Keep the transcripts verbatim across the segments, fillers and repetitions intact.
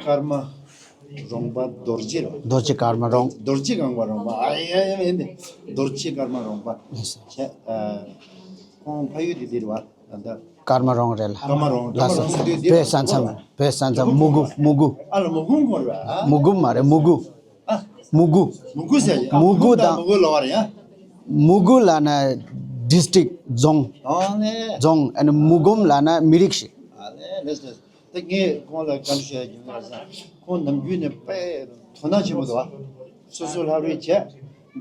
ཀརྨ་རོང་པ་རྡོ་རྗེ་རེད། རྡོ་རྗེ་ཀརྨ་རོང་། རྡོ་རྗེ་ཀརྨ་རོང་པ། ཨ་ཡ་ཡ་ཡ་ཡ། རྡོ་རྗེ་ཀརྨ་རོང་པ། ལགས་སོ། བྱས། ཨ། ཁོང་ཕ་ཡུལ་དེ་འདིར་བ། ད་ལྟ་ཀརྨ་རོང་རེད་ལ། ཀརྨ་རོང་། ལགས་སོ། ཀརྨ་རོང་ཟེར་དུས་འདི་བོད་ས་མཚམས། བོད་ས་མཚམས་མུ་གུ། མུ་གུ། ཨ་ལ་མུ་གུ་ཁོང་རེད། ཨ། མུ་གུ་མ་རེད། མུ་གུ། ཨ། མུ་གུ། མུ་གུ་ཟེར། ཨ། མུ་གུ་དང་། མུ་གུ་ལ་བ་རེད། ཨ། མུ་གུ་ལབ་ན་district རྫོང་། ཨ་ལས། རྫོང་། ཨ་ནི་མུ་གུམ་ལབ་ན་མི་རིགས་ཤིག་ཨ་ལས། ལགས་སོ། ད་ངས་ཁོང་ལ་བཀའ་འདྲི་ཞུ་ཡ་ཡིན་ལ་ཟེར། ཁོང་ནམ་རྒྱུན་ནས་དཔེ་དོ་སྣང་ཆེན་པོ་འདུག་ཨ། སོ་སོ་ལྷ་རོལ་བྱས།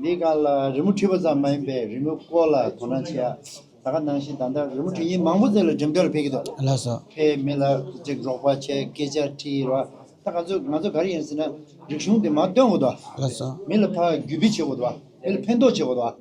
འདི་ག་ལ་རི་མོ་བྲིས་པ་ཙམ་མ་ཡིན་པའི་རི་མོའི་སྐོར་ལ་དོ་སྣང་བྱེད་ཡ། ད་ག་ནང་བཞིན་ད་ལྟ་རི་མོ་བྲིས་མཁན་མང་པོ་ཙམ་ལ་འགྲེམས་སྟོན་ལ་ཕེབས་ཀྱི་འདུག་ལགས་སོ། ཕེབས། མི་ལ་ཅིག་རོགས་པ་བྱས། སྐད་ཆ་དྲིས་རོགས། ད་ང་ཚོ་ང་ཚོ་ག་རེ་ཡིན་ཟེར་ན། རིག་གཞུང་དེ་མར་སྟོན་དགོས་འདུག་ལགས་སོ། མི་ལ་ཕར་བརྒྱུད་སྤེལ་བྱེད་དགོས་འདུག་མི་ལ་ཕན་ཐོགས་བྱེད་དགོས་འདུག་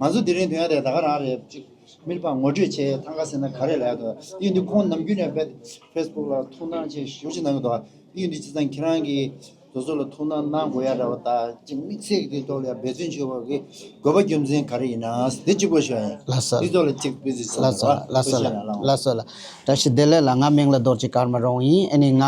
ང་ཚོ་དེ་རིང་དོན་ཡ་དེ་ད་ག་རང་རེད། ཅིག་མི་ལ་ཕར་ངོ་སྤྲོད་བྱས། ཐང་ག་ཟེར་ན་ག་རེ་ལབ་ཡ་འདུག་ཡིན་དུས་ཁོང་ནམ་རྒྱུན་ནས་དཔེ་ཕེ་སི་བུག་ལ་ཐུགས་སྣང་ཆེ་ཞེ་པོ་ཅིག་གནང་གི་འདུག་ཡིན་དུས་བྱས་ཙང་ཁྱེད་རང་གིས་དེ་ཚོ་ལ་ཐུགས་སྣང་གནང་དགོས་ཡ་འདྲ་བོ་དང་། ཅིག་དམིགས་བསལ་གྱི་དེ་ཐོག་ལ་ཡ་འབད་བརྩོན་བྱེད་དགོས་ཀྱི་དགོས་པ་རྒྱུ་མཚན་ག་རེ་ཡིན་ན་དེ་གཅིག་པོ་ཞུ་ཡ་ཡིན། ལགས་སོ། འདི་ཚོ་ལ་གཅིག་དཔེ་ཚིག་གསུངས་ལགས་སོ། དང་། ལགས་སོ། ཐུགས་རྗེ་ཆེ་ལགས། ལགས་སོ་ལགས། བཀྲ་ཤིས་བདེ་ལེགས་ལགས། ང་མིང་ལ་རྡོ་རྗེ་ཀརྨ་རོང་ཡིན། ཨ་ནི་ང་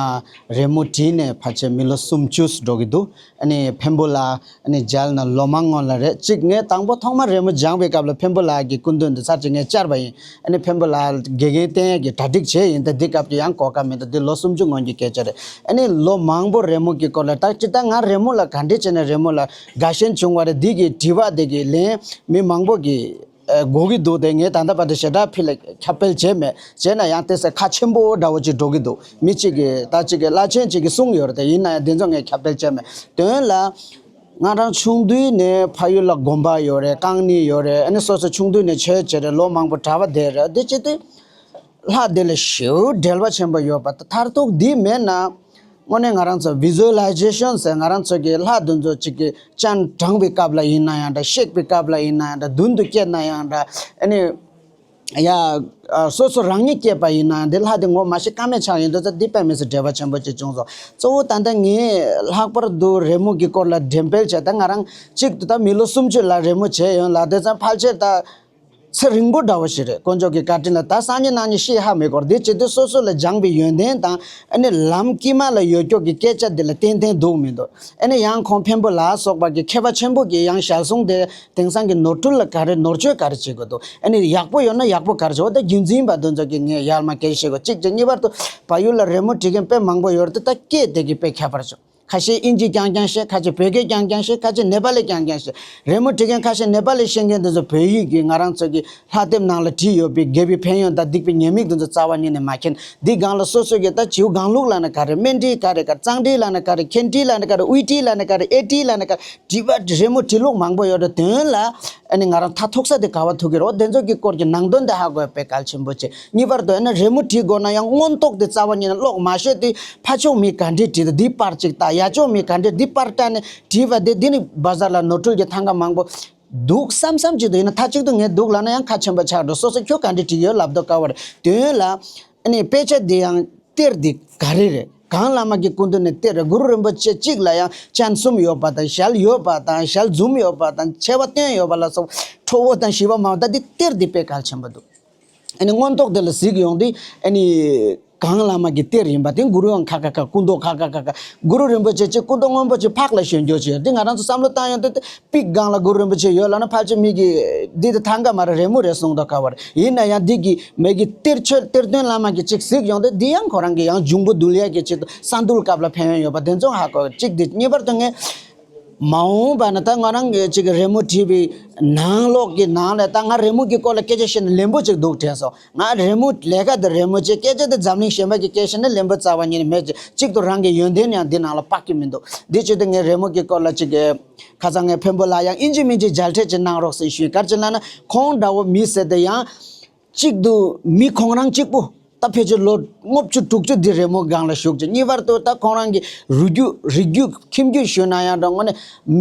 རི་མོ་བྲིས་ནས་ཕལ་ཆེར་མི་ལོ་སུམ་ཅུ་འགྲོ་གི་འདུག་ཨ་ནི་འཕན་པོ་ལ་ཨ་ནི་མཇལ་ན་ལོ་མང་སྔོན་ལ་རེད། གཅིག་ངས་དང་པོ་ཐོག་མར་རི་མོ་སྦྱངས་པའི་སྐབས་ལ་འཕན་པོ་ལགས་ཀྱི་སྐུ་མདུན་དུ་ཚར་གཅིག་ངས་བཅར་བ་ཡིན། ཨ་ནི་འཕན་པོ་ལགས་དགེ་རྒན་བསྟེན་ཡས་ཀྱི་གྲ་སྒྲིག་བྱས་ཡིན། ད་འདི་སྐབས་ཀྱི་ཡང་གོ་སྐབས་མི་འདུག་འདི་ལོ་སུམ་ཅུ་སྔོན་གྱི་སྐད་ཆ་རེད། ཨ་ནི་ལོ་མང་པོ་རི་མོ་གི་སྐོར་ལ། ད་སྤྱིར་བཏང་ང་རི་མོ་ལ་ག་འདྲས་བྱས་ནས་རི་མོ་ལ་དགའ་ཞེན་བྱུང་བ་རེད། འདི་གི་དྲི་བ་དེ་གི་ལན་མི་མང་པོ་གི་ཨ་དགོས་ཀྱི་འདུག་དེ་ངས་ད་ལྟ་བར་དུ་ཞེ་དྲག་ཕྱི་ལ་ཁྱབ་སྤེལ་བྱས་མེད། བྱས་ན་ཡང་དེ་ཚོ་ཁ་ཆེན་པོ་འདྲ་བོ་ཅིག་འགྲོ་གི་འདུག་མི་གཅིག་གིས་ད་གཅིག་གིས་བླ་ཆེན་གཅིག་གིས་གསུངས་ཡོད་རེད། དེ་ཡིན་ན་ཡང་དེ་ཚོ་ངས་ཁྱབ་སྤེལ་བྱས་མེད། དོན་ལ་ང་རང་ཆུང་དུས་ནས་ཕ་ཡུལ་ལ་དགོན་པ་ཡོད་རེད། རྐང་གླིང་ཡོད་རེད། ཨ་ནི་སོ་སོ་ཆུང་དུས་ནས་ཆོས་བྱས་རེད། ལོ་མང་པོ་གྲྭ་པ་བསྡད་རེད། དེ་བྱེད་དུས་ལྷ་དེ་ལ་ཞེ་པོ་འབྲེལ་བ་ཆེན་པོ་ཡོད་པ་དང་། མཐར་ཐུག་འདི་མེད་ན། དངོས་གནས་ང་རང་ཚོ་visualization ཟེར། ང་རང་ཚོ་གི་ལྷ་དེ་ཚོ་གཅིག་གི་སྤྱན་དྲངས་པའི་སྐབས་ལ་ཡིན་ན་ཡང་འདྲ། གཤེགས་པའི་སྐབས་ལ་ཡིན་ན་ཡང་འདྲ། མདུན་དུ་བསྐྱེད་ན་ཡང་འདྲ། ཨ་ནི་ཡ་ཨ་སོ་སོ་རང་ཉིད་བསྐྱེད་པ་ཡིན་ན་ཡང་འདི་ལྷ་དེ་ངོ་མ་ཤེས་ཀ་མེད་ཆགས་ཡོང་དུས་ཙང་འདི་དཔེ་མི་སྲིད་འབྲེལ་བ་ཆེན་པོ་ཅིག་བྱུང་སོང་། གཙོ་བོ་ད་ལྟ་ངས་ལྷག་པར་དུ་རི་མོ་གི་སྐོར་ལ་འགྲེམས་སྤེལ་བྱས། ད་ང་རང་གཅིག་ཏུ་ད་མི་ལོ་སུམ་ཅུ་ལ་རི་མོ་བྱས་ཡོང་ལ། དེ་ཙང་ཕལ་ཆེར་ད་ཚེ་རིང་པོ་འདྲ་བོ་ཞིག་རེད། དཀོན་མཆོག་གི་བཀའ་དྲིན་ལ་ད་སང་ཉིན་གནངས་ཉིན་ཤི་ཧ་མི་གོ་རེད། དེ་བྱེད་དུས་སོ་སོ་ལ་སྦྱངས་པའི་ཡོན་ཏན་དང་། ཨ་ནི་ལམ་དཀྱིལ་མ་ལ་ཡོད་ཀྱོག་གི་སྐད་ཆ་འདི་ལ་ཏན་ཏན་འདུག་མི་འདུག་ཨ་ནི་ཡང་ཁོང་འཕན་པོ་ལ་སོགས་པ་གི་མཁས་པ་ཆེན་པོ་གི་ཡང་ཞལ་གསུང་དེ་དེང་སང་གི་ནོར་འཁྲུལ་ལ་ག་རེ་ནོར་བཅོས་ག་རེ་བྱེད་དགོས་འདུག་ཨ་ནི་ཡག་པོ་ཡོད་ན་ཡག་པོ་ག་རེ་བྱེད། འོ་ད་རྒྱུན་འཛིན་པ་དེ་ཚོ་གི་ངས་ཡར་མར་སྐད་ཆ་བཤད་དགོས། གཅིག་བྱས། གཉིས་པར་དུ་བལ་ཡུལ་ལ་རི་མོ་བྲིས་མཁན་དཔེ་མང་པོ་ཡོད་རེད། ད་སྐད་དེ་གི་དཔེ་ཁྱད་པར་བྱུང་། ཁ་ཤས་དབྱིན་ཇི་རྐྱང་རྐྱང་ཤེས། ཁ་ཤས་བོད་སྐད་རྐྱང་རྐྱང་ཤེས། ཁ་ཤས་ནེ་པ་ལི་རྐྱང་རྐྱང་ཤེས། རི་མོ་བྲིས་མཁན་ཁ་ཤས་ནེ་པ་ལི་ཤེས་མཁན་དེ་ཚོ་བོད་ཡིག་གི་ང་རང་ཚོ་གི་ལྷ་དེབ་ནང་ལ་བྲིས་ཡོད་པའི་དགེ་བའི་ཕན་ཡོན་དང་སྡིག་པའི་ཉེས་དམིགས་དེ་ཚོ་རྩ་བ་ཉིད་ནས་མ་མཁྱེན། འདི་སྒང་ལ་སོ་སོ་གི་ད་བྱིའུ་སྒང་ལུག་ལབ་ན་ག་རེ། སྨན་བྲིས་ག་རེ་ག་རེ། གཙང་བྲིས་ལབ་ན་ག་རེ། མཁན་བྲིས་ལབ་ན་ག་རེ། དབུས་བྲིས་ལབ་ན་ག་རེ། ཨེ་བྲིས་ལབ་ན་ག་རེ། བྲིས་པ་རི་མོ་བྲིས་ལུགས་མང་པོ་ཡོད་རེད། དོན་ལ་ཨ་ནི་ང་རང་ད་ཐུག་ས་དེ་ག་བ་ཐུག་གི་རེད། འོ་དེ་ཚོ་གི་སྐོར་གྱི་ནང་དོན་དེ་ཧ་གོ་དཔེ་གལ་ཆེན་པོ་བྱེད། གཉིས་པར་དུ་ཨ་ནི་རི་མོ་བྲིས་དགོས་ན་ཡང་མངོན་རྟོགས་དེ་རྩ་བ་ཉིད་ནས་ཀློག་མ་ཤེས་དུས་ཕར་ཕྱོགས་མི་ག་འདྲས་བྲིས་འདུག་འདི་པར་གཅིག་ལྟ། ཡར་ཕྱོགས་མི་ག་འདྲས། འདི་པར་བལྟས་ནས་བྲིས་པ་དེ་འདི་ནི་བ་ཟར་ལ་ནོར་འཁྲུལ་གྱི་ཐང་ག་མང་པོ་འདུག་བསམ་བསམ་གཅིག་ཏུ་ཡིན་ན། མཐའ་གཅིག་ཏུ་ངས་འདུག་ལབ་ན་ཡང་ཁ་ཆེན་པོ་ཆགས་འགྲོ། སོ་སོ་ཁྱོད་ག་འདྲས་བྲིས་ཡོད་ལབ་མདོག་ཁ་པོ་རེད། དོན་ལ་ཨ་ནི་དཔེ་ཆ་འདི་ཡང་གཏེར་འདི་ག་རེ་རེད། གང་བླ་མ་གི་སྐུ་མདུན་ནས་གཏེར་རེད། གུ་རུ་རིན་པོ་ཆེ་གཅིག་ལ་ཡང་སྤྱན་གསུམ་ཡོད་པ་དང་། ཞལ་ཡོད་པ་དང་། ཞལ་འཛུམ་ཡོད་པ་དང་། མཆེ་བ་བཏོན་ཡོད་པ་ལ་སོགས་ཁྲོ་བོ་དང་ཞི་བ་མ་ད་འདི་གཏེར་འདི་དཔེ་གལ་ཆེན་པོ་འདུག་ཨ་ནི་མངོན་རྟོགས་དེ་ལ་གཟིགས་ཡོང་དུས་ཨ་ནི་གང་བླ་མ་གི་གཏེར་ཡིན་པ་དེ། གུ་རུའང་ཁ་ཁ་ཁ། སྐུ་མདོག་ཁ་ཁ་ཁ་ཁ། གུ་རུ་རིན་པོ་ཆེ་གཅིག་སྐུ་མདོག་སྔོན་པོ་གཅིག་ཕག་ལ་ཞོན་རྒྱུ་ཅིག་ཡོད། འདི་ང་རང་ཚོ་བསམ་བློ་བཏང་ཡོང་དུས་དེ་པིག་སྒང་ལ་གུ་རུ་རིན་པོ་ཆེ་ཡོད་ལབ་ན་ཕལ་ཆེར་མི་གིས་འདི་དེ་ཐང་ག་མ་རེད། རི་མོ་རེད་གསུངས་མདོག་ཁ་པོ་རེད། ཡིན་ན་ཡང་འདི་གི་མི་གི་གཏེར་ཆོས་གཏེར་སྟོན་བླ་མ་གི་གཅིག་གཟིགས་ཡོང་དུས་འདི་ཡང་ཁོ་རང་གི་ཡང་འབྱུང་པོ་འདུལ་ཡ་གི་ཆེད་དུ་ས་འདུལ་སྐབས་ལ་ཕན་ཡོན་ཡོད་པ་དེ་ཚོ་ཧ་གོ། གཅིག་འདི། གཉིས་པར་དུ་ངས་མ་འོངས་པ་ན་ད་ང་རང་གི་ཅིག་རི་མོ་བྲིས་པའི་ནང་ལོགས་ཀྱི་ནང་ལ་ད་ང་རི་མོ་གི་སྐོར་ལ་སྐད་ཆ་བཤད་ན་ལན་པོ་ཅིག་འདུག་དྲན་སོང་། ང་རི་མོ་ལས་ཀ་དེ་རི་མོ་བྱེད། སྐད་ཆ་དེ་འཛམ་གླིང་གཞན་པ་གི་སྐད་བཤད་ན་ལན་པོ་རྩ་བ་ཉིད་ནས་མེད་ཅིག་གཅིག་ཏུ་རང་གི་ཡོན་ཏན་ཡང་འདི་ནང་ལ་དཔག་གི་མི་འདུག་འདི་བྱེད་དུས་ངས་རི་མོ་གི་སྐོར་ལ་ཅིག་ཁ་སང་ངས་འཕན་པོ་ལ་ཡང་ཨིན་ཇི་མིན་ཇི་མཇལ་འཕྲད་ཅིག་གནང་རོགས་ཟེར་ཞུས། ག་རེ་བྱས་ལབ་ན་ཁོང་འདྲ་བོ་མི་ཟེར་དེ་ཡང་གཅིག་ཏུ་མི་ཁོང་རང་གཅིག་པུ་ད་ཕལ་ཆེར་ལོ་ལྔ་བཅུ་དྲུག་ཅུ་འདི་རི་མོ་སྒང་ལ་བཞུགས་ཅིང་། གཉིས་པར་དུ་ད་ཁོང་རང་གི་རུས་རྒྱུད་རིགས་རྒྱུད་ཁྱིམ་རྒྱུད་ཞུ་ན་ཡང་འདྲ། དངོས་གནས་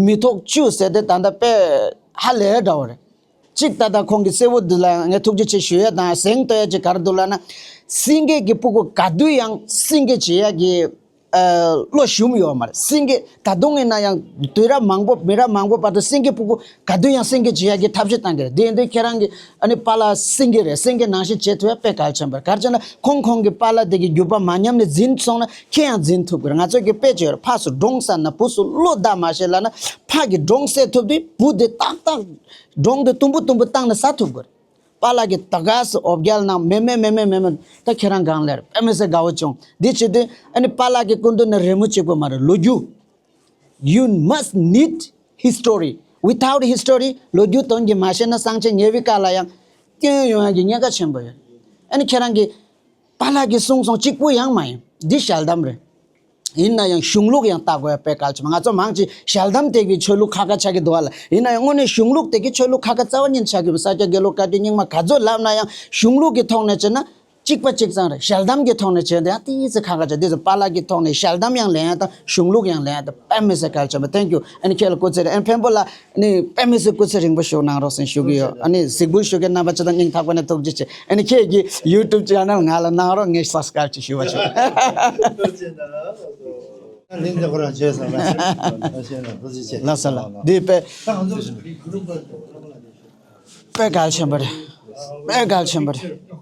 མི་ཐོག་བཅུ་ཟེར་དེ་ད་ལྟ་དཔེ་ཧ་ལས་འདྲ་བོ་རེད། གཅིག་ད་ལྟ་ཁོང་གི་གསལ་བོ་འདི་ལ་ངས་ཐུགས་རྗེ་ཆེ་ཞུ་ཡ་དང་གཟེངས་བསྟོད་ཡ་ཅིག་ག་རེ་འདུག་ལབ་ན། སེང་གེ་གི་སྤུ་གུ་ག་དུས་ཡང་སེང་གེ་བྱེད་ཡ་གི་ ཨ་བློ་ཞུམ་ཡོད་མ་རེད། སེང་གེ་ད་དུང་ཡིན་ན་ཡང་དུས་རབས་མང་པོ་མི་རབས་མང་པོ་བར་དུ་སེང་གེ་ཕྲུ་གུ་ག་དུས་ཡང་སེང་གེ་བྱེད་ཡག་གི་ཐབས་ཤེས་བཏང་གི་རེད། དེ་ཡིན་དུས་ཁྱེད་རང་གི་ཨ་ནི་པཱ་ལགས་སེང་གེ་རེད། སེང་གེ་ནང་བཞིན་བྱེད་ཐུབ་ཡ་དཔེ་གལ་ཆེན་པོ་རེད། ག་རེ་བྱས་ན་ཁོང་ཁོང་གི་པཱ་ལགས་དེ་གི་རྒྱུད་པ་མ་ཉམས་ནས་འཛིན་སོང་ན་ཁྱེད་ཡང་འཛིན་ཐུབ་གི་རེད། ང་ཚོ་གི་དཔེ་བྱས་ཡོད་རེད། ཕ་སུ་འབྲོང་ཟ་ན་བུ་སུ་བློ་བདག་མ་བྱེད་ལབ་ན་ཕ་གི་འབྲོང་བསད་ཐུབ་དུས་བུ་དེ་ཏག་ཏག་འབྲོང་དེ་དུམ་བུ་དུམ་བུ་བཏང་ནས་ཟ་ཐུབ་གི་རེད། པཱ་ལགས་ཀྱིས་ད་ག་སེ་འོ་བརྒྱལ་གནང་མེད་མེད་མེད་མེད་མེད་མེད། ད་ཁྱེད་རང་སྒང་ལེར་དཔེ་མི་སྲིད་དགའ་བོ་བྱུང་། འདི་བྱེད་དུས་ཨ་ནི་པཱ་ལགས་ཀྱི་སྐུ་མདུན་ནས་རི་མོ་གཅིག་པོ་མ་རེད། ལོ་རྒྱུས། You must need history. Without history, ལོ་རྒྱུས་དོན་གྱིས་མ་ཤེས་ན་སངས་རྒྱས་ཉེ་བའི་བཀའ་ལ་ཡང་སྐྱོན་ཡོང་ཡག་གི་ཉེན་ཁ་ཆེན་པོ་ཡོད། ཨ་ནི་ཁྱེད་རང་གིས་པཱ་ལགས་ཀྱིས་གསུངས་སོང་གཅིག་པུ་ཡང་མ་ཡིན། འདི་ཞལ་གདམས་རེད། ཡིན་ན་ཡང་གཞུང་ལུགས་ཡང་བལྟ་དགོས་ཡ་དཔེ་གལ་ཆེ་བ། ང་ཚོ་མང་ཆེ་ཞལ་གདམས་སྟེགས་པའི་ཆོས་ལུགས་ཁ་ཁ་ཆགས་ཀྱི་འདུག་བ་ལ། ཡིན་ན་ཡང་དངོས་གནས་གཞུང་ལུགས་སྟེགས་ཀྱི་ཆོས་ལུགས་ཁ་ཁ་རྩ་བ་ཉིད་ཆགས་ཀྱི་བ། ས་སྐྱ་དགེ་ལུགས་བཀའ་བརྒྱུད་རྙིང་མ་ག་ཚོད་ལབ་ན་ཡང་གཞུང་ལུགས་ཀྱི་ཐོག་ནས་བྱས་ན་གཅིག་པ་གཅིག་རྐྱང་རེད། ཞལ་གདམས་ཀྱི་ཐོག་ནས་བྱས་ན་ཡང་ཏིས་ཙི་ཁ་ཁ་ཆགས། འདི་ཚོ་པཱ་ལགས་ཀྱི་ཐོག་ནས་ཞལ་གདམས་ཡང་ལེན་ཡ་དང་གཞུང་ལུགས་ཡང་ལེན་ཡ་དང་དཔེ་མི་སྲིད་གལ་ཆེན་པོ། Thank you. ཨ་ནི་ཁྱེད་ལ་སྐུ་ཚེ་རིང་། ཨ་ནི་འཕན་པོ་ལ་ནི་དཔེ་མི་སྲིད་སྐུ་ཚེ་རིང་པོ་བཞུགས་གནང་རོགས་ཟེར་ཞུ་གི་ཡོད། ཨ་ནི་གཟིགས་འབུལ་ཞུ་མཁན་རྣམ་པ་ཚོ་དང་སྙིང་ཐག་པ་ནས་ཐུགས་རྗེ་ཆེ། ཨ་ནི་ཁྱེད་ཀྱི་YouTube channel ང་ལ་གནང་རོགས། ངས་subscribe ཅིག་ཞུ་བ་ཞུ། ལགས་སོ་ལགས། འདི་དཔེ་དཔེ་གལ་ཆེན་པོ་རེད། དཔེ་གལ་ཆེན་པོ་རེད།